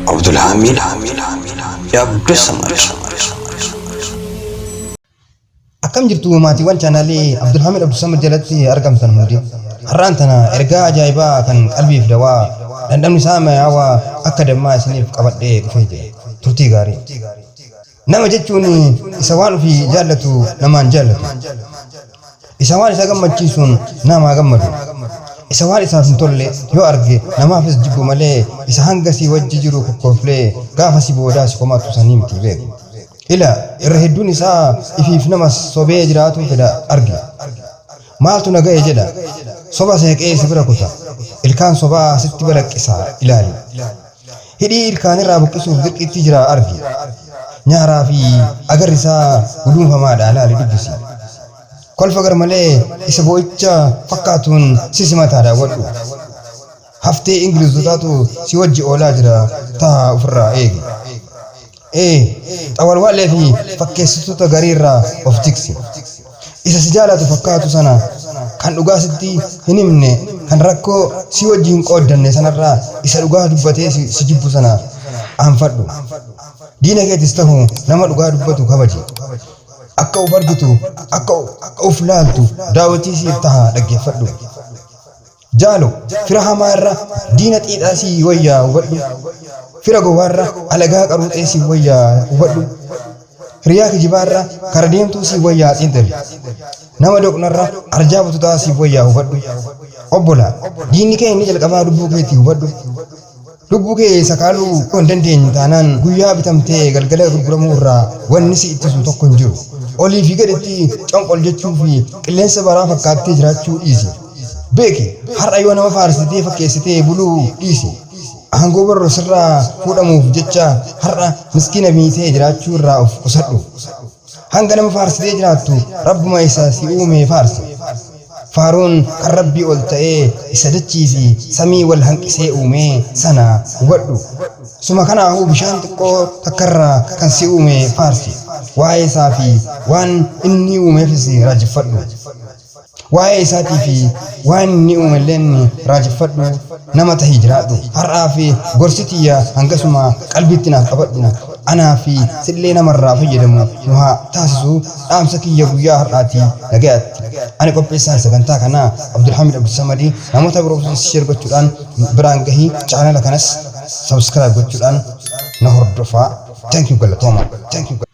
Abdulhamid Abdussamad. Akkam jirtu maatiiwwan chaanaalii Abdulhamid Abdussamad jalatti argamtan hundi. Har'aan tana ergaa ajaa'ibaa kan qalbiif dawaa dhandhamni isaa mi'aawaa akka dammaa isiniif qabadhee dhufee jira. Turtii gaarii. Nama jechuun isa waan ofii jaallatu namaan jaallatu. Isa waan isa gammachiisuun namaa gammadu. Isa waan isaaf hin tolle yoo arge namaafis jibbu malee isa hanga si wajji jiru kokkolflee gaafa si boodaa si komatu sanii miti beeku. Ila irra hedduun isaa ifiif nama sobee jiraatuu fedha arge. Maaltu na ga'e jedha. Soba seeqee si bira kuta. Ilkaan sobaa sitti balaqqisa ilaali. Hidhii ilkaanirraa buqqisuuf dirqiitti jira argi. Nyaaraa fi agarri isaa guduunfamaadha ilaali dubbisi. Kolfa garmalee isa boo'icha fakkaatuun si simataa daawwadhu. Haftee Ingilizotaatu si wajji oolaa jira tahaa ofirraa eegi. Ee, xawalwaalee fi fakkeessitoota gariirraa of tiksi. Isa si jaalatu fakkaatu sana kan dhugaa sitti hin himne kan rakkoo si wajji hin qooddanne sanarraa isa dhugaa dubbatee si jibbu sana aanfadhu. Diina keetis tahu nama dhugaa dubbatu kabaji. Akka of argitu, akka of laaltu daawwatii siif taha dhaggeeffadhu. Jaalo, fira hamaa irra diina xiixaa sii wayyaa hubadhu. Fira gowwaa irra alagaa qaruuxee sii wayyaa hubadhu. Hiriyaa kijibaa irra kara deemtuu sii wayyaa xiinxali. Nama doqnarra arjaa bututaa sii wayyaa hubadhu. Obbola, diinni kee inni jalqabaa lubbuu keetii hubadhu. Lubbuu kee sakaaluu hin dandeenye taanaan guyyaa bitamtee galgala gurguramuu irraa wanni si ittisu tokko hin jiru. Olii fi gaditti conqol jechuu fi qilleensa baraa fakkaattee jiraachuu dhiisi. Beeki, har'a yoo nama faarsitee fakkeessitee buluu dhiisi. Aangoo bor sirraa fuudhamuuf jecha har'a miskiina miitee jiraachuu irraa of qusadhu. Hanga nama faarsitee jiraattu Rabbuma isa si uume faarsi. Faaruun kan Rabbii ol ta'ee isa dachii fi samii wal hanqisee uumee sana hubadhu. Suma kanaafuu bishaan xiqqoo takkarraa kan si uume faarsi. Waa'ee isaa fi waan inni uumeefis raajeffadhu. Waa'ee isaatii fi waan inni uumelleen raajeffadhu nama tahii jiraadhu. Har'aa fi gorsi tiyya hangasuma qalbiitti naaf qabadhu. Anaa fi sillee namarraa fayyadamu nu haa taasisu dhaamsa kiyya guyyaa har'aati nagayaatti. Ani qopheessaan sagantaa kanaa Abdulhamid Abdulsamadi namoota biroofis share gochuudhaan biraan gahii chaanala kanas subscribe gochuudhaan na hordofaa. Thank you galatooma. Thank you.